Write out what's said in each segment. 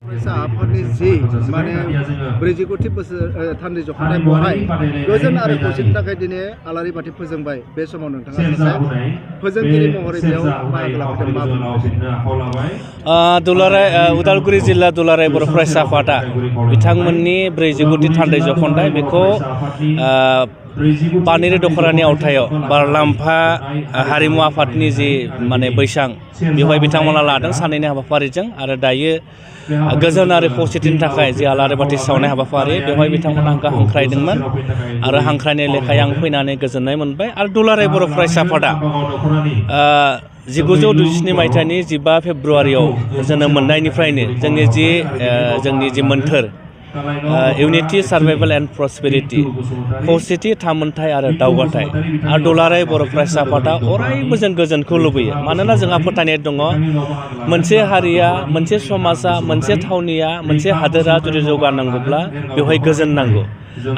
आफादनि जि माने 40 कोटी बोसोर थान्दै जखानाय बहाय गोजोन आरो खौसेथिनि थाखाय दिनै आलारि बाथि फोजोंबाय बे समाव नोंथाङा सासे फोजोंगिरि महरै बेयाव बाहागो लाफैदों मा बुंगोन? दुलाराय उदालगुरि जिल्ला दुलाराय बर' फरायसा आफादा बिथांमोननि 40 कोटी थान्दै जख'न्दाय बेखौ पानेरि दख'रानि आवथायाव बारलाम्फा हारिमु आफादनि जि माने बैसां बेवहाय बिथांमोना लादों सानैनि हाबाफारिजों आरो दायो गोजोन आरो खौसेथिनि थाखाय जि आलारि बाथि सावनाय हाबाफारि बेवहाय बिथांमोना आंखौ हांख्रायदोंमोन आरो हांख्रायनाय लेखायै आं फैनानै गोजोननाय मोनबाय आरो दुलाराय बर' फरायसा आफादा 1927 मायथाइनि 15 फेब्रुवारियाव जोनोम मोननायनिफ्रायनो जोंनि जि मोन्थोर इउनिटि सार्भाइभेल एन्ड प्रस्पेरिटि खौसेथि थामोनथाय आरो दावगाथाय आरो दुलाराय बर' फरायसा आफादा अरायबो जों गोजोनखौ लुबैयो मानोना जोंहा फोथायनाय दङ मोनसे हारिया मोनसे समाजा मोनसे थावनिया मोनसे हादोरा जुदि जौगानांगौब्ला बेवहाय गोजोन नांगौ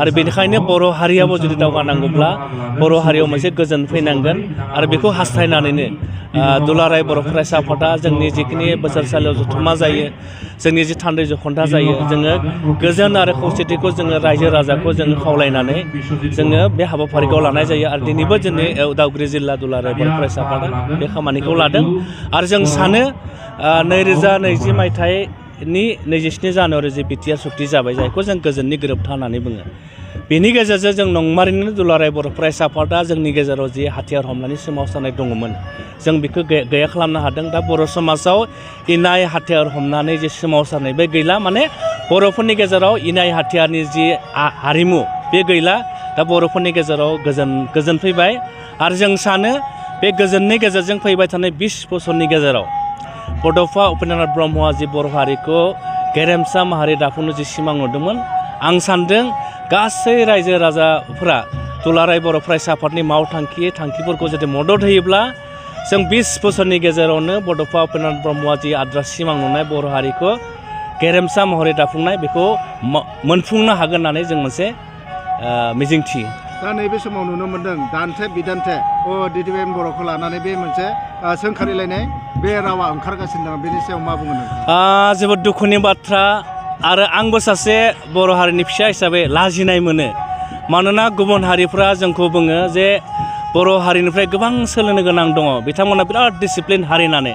आरो बेनिखायनो बर' हारियाबो जुदि दावगानांगौब्ला बर' हारियाव मोनसे गोजोन फैनांगोन आरो बेखौ हास्थायनानैनो दुलाराय बर' फरायसा आफादा जोंनि जिखिनि बोसोरसालियाव जथुम्मा जायो जोंनि जि थान्दै जख'न्दा जायो जोङो गोजोन आरो खौसेथिखौ जोङो रायजो राजाखौ जोङो खावलायनानै जोङो बे हाबाफारिखौ लानाय जायो आरो दिनैबो जोंनि उदालगुरि जिल्ला दुलाराय बर' फरायसा आफादा बे खामानिखौ लादों आरो जों सानो 2020 मायथाइनि 27 जानुवारि जि बिटिआर सुक्ति जाबाय जायखौ जों गोजोननि गोरोबथा होननानै बुङो बेनि गेजेरजों जों नंमारैनो दुलाराय बर' फरायसा आफादा जोंनि गेजेराव जि हाथियार हमनानै सोमावसारनाय दङमोन जों बेखौ गैया खालामनो हादों दा बर' समाजाव इनाय हाथियार हमनानै जि सोमावसारनाय बे गैला माने बर'फोरनि गेजेराव इनाय हाथियारनि जि हारिमु बे गैला दा बर'फोरनि गेजेराव गोजोन फैबाय आरो जों सानो बे गोजोननि गेजेरजों फैबाय थानाय 20 बोसोरनि गेजेराव बड'फा उपेन्द्रनाथ ब्रह्मआ जि बर' हारिखौ गेरेमसा माहारि दाफुंनो जि सिमां नुदोंमोन आं सानदों गासै रायजो राजाफोरा दुलाराय बर' फरायसा आफादनि थांखिफोरखौ जुदि मदद होयोब्ला जों 20 बोसोरनि गेजेरावनो बड'फा उपेन्द्रनाथ ब्रह्मआ जि आद्रा सिमां नुनाय बर' हारिखौ गेरेमसा महरै दाफुंनाय बेखौ मोनफुंनो हागोन होननानै जों मोनसे मिजिंथियो दा नैबे समाव नुनो मोन्दों दान्थे बिदान्थे डिडिएम बर'खौ लानानै बे मोनसे सोंखारिलायनाय बे रावा ओंखारगासिनो दं बेनि सायाव मा बुंगोन नोंथाङा? जोबोद दुखुनि बाथ्रा आरो आंबो सासे बर' हारिनि फिसा हिसाबै लाजिनाय मोनो मानोना गुबुन हारिफ्रा जोंखौ बुङो जे बर' हारिनिफ्राय गोबां सोलोंनो गोनां दङ बिथांमोना बिराद डिसिप्लिन हारि होननानै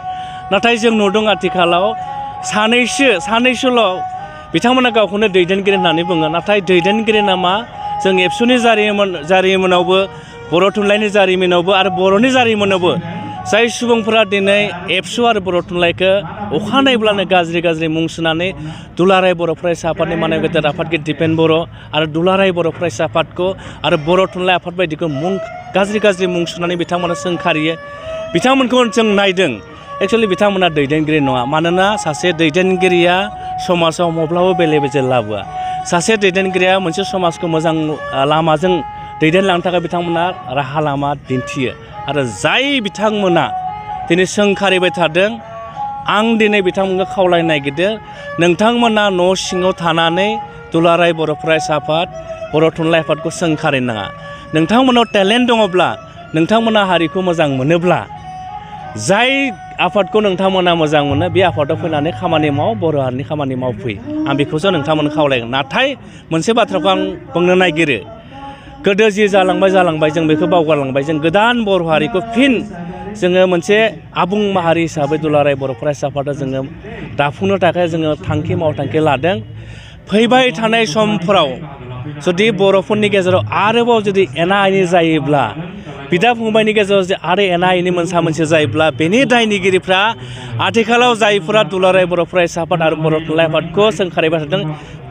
नाथाय जों नुदों आथिखालाव सानैसोल' बिथांमोना गावखौनो दैदेनगिरि होननानै बुङो नाथाय दैदेनगिरि नामा जों एबसुनि जारिमिनावबो बर' थुनलाइनि जारिमिनावबो आरो बर'नि जारिमिनावबो जाय सुबुंफोरा दिनै एबसु आरो बर' थुनलाइखौ अखानायब्लानो गाज्रि मुं सुनानै दुलाराय बर' फरायसा आफादनि मानव गेदेर आफादगिरि दिपेन बर' आरो दुलाराय बर' फरायसा आफादखौ आरो बर' थुनलाइ आफाद बायदिखौ गाज्रि मुं सुनानै बिथांमोना सोंखारियो बिथांमोनखौ जों नायदों एक्सुवेलि बिथांमोना दैदेनगिरि नङा मानोना सासे दैदेनगिरिया समाजाव माब्लाबा बेले बेजे लाबोआ सासे दैदेनगिरिया मोनसे समाजखौ मोजां लामाजों दैदेनलांनो थाखाय बिथांमोना राहा लामा दिन्थियो आरो जाय बिथांमोना दिनै सोंखारिबाय थादों आं दिनै बिथांमोनखौ खावलायनो नागिरदों नोंथांमोना न' सिङाव थानानै दुलाराय बर' फरायसा आफाद बर' थुनलाइ आफादखौ सोंखारिनाङा नोंथांमोनाव टेलेन्ट दङब्ला नोंथांमोना हारिखौ मोजां मोनोब्ला जाय आफादखौ नोंथांमोना मोजां मोनो बे आफादाव फैनानै खामानि माव बर' हारिनि खामानि मावफै आं बेखौसो नोंथांमोननो खावलायगोन नाथाय मोनसे बाथ्राखौ आं बुंनो नागिरो गोदो जि जालांबाय जों बेखौ बावगारलांबाय जों गोदान बर' हारिखौ फिन जोङो मोनसे आबुं माहारि हिसाबै दुलाराय बर' फरायसा आफादा जोङो दाफुंनो थाखाय जोङो मावथांखि लादों फैबाय थानाय समफोराव जुदि बर'फोरनि गेजेराव आरोबाव जुदि एना एनि जायोब्ला बिदा फंबायनि गेजेराव जुदि आरो एना एनि मोनसे जायोब्ला बेनि दायनिगिरिफ्रा आथिखालाव जायफोरा दुलाराय बर' फरायसा आफाद आरो बर' थुनलाइ आफादखौ सोंखारिबाय थादों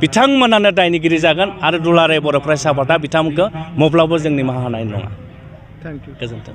बिथांमोनानो दायनिगिरि जागोन आरो दुलाराय बर' फरायसा आफादा बिथांमोनखौ माब्लाबा जों निमाहा होनाय नङा। Thank you. गोजोन्थों।